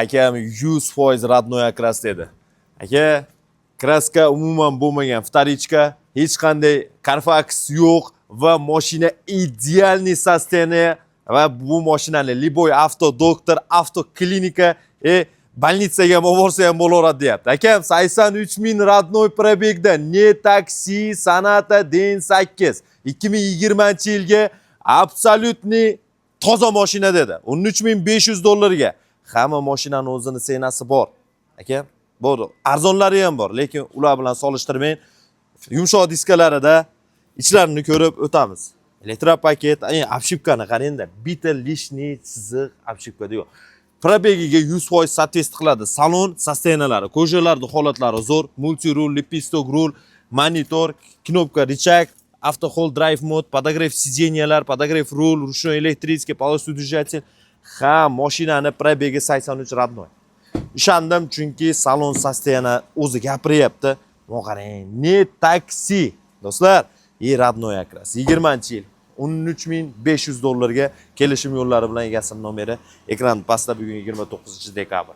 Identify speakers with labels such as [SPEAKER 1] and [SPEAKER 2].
[SPEAKER 1] Akam 100% родной окрас dedi. Aka, краска umuman bo'lmagan, вторичка, hech qanday Carfax yo'q va mashina идеальный состояние. Va bu mashinani любой avto doktor, avto klinika, больница ga ham olib borsa ham bo'laveradi deyapti. Akam, 83 ming родной пробег da ne taksi Sonata DN8 2020 yilga абсолютный toza mashina dedi. 13 500 dollarga. Hamma mashinani o'zini цена si bor. Aka, bor. Arzonlari ham bor, lekin ular bilan solishtirmang. Yumshoq diskalarida ichlarini ko'rib o'tamiz. Электропакет, обшивка ni qarangda, bitta лишний chiziq обшивка da yo'q. Пробег iga 100% соответствие qiladi. Salon состояния lari, кожа larning holatlari zo'r. Мультируль, лепесток rul, monitor, кнопка рычаг, auto hold drive mode, подогрев сиденья lar, подогрев rul, ручной электрический, полосоудержатель. Ha, mashinani пробег i 83 родной. Ishondim, chunki salon состояние o'zi gapiryapti. Mana qarang, ne taksi. Do'stlar, и родной окрас. 20 yil 13 500 dollarga kelishim yo'llari bilan. Egasini nomeri ekran pastda. Bugun 29 dekabr.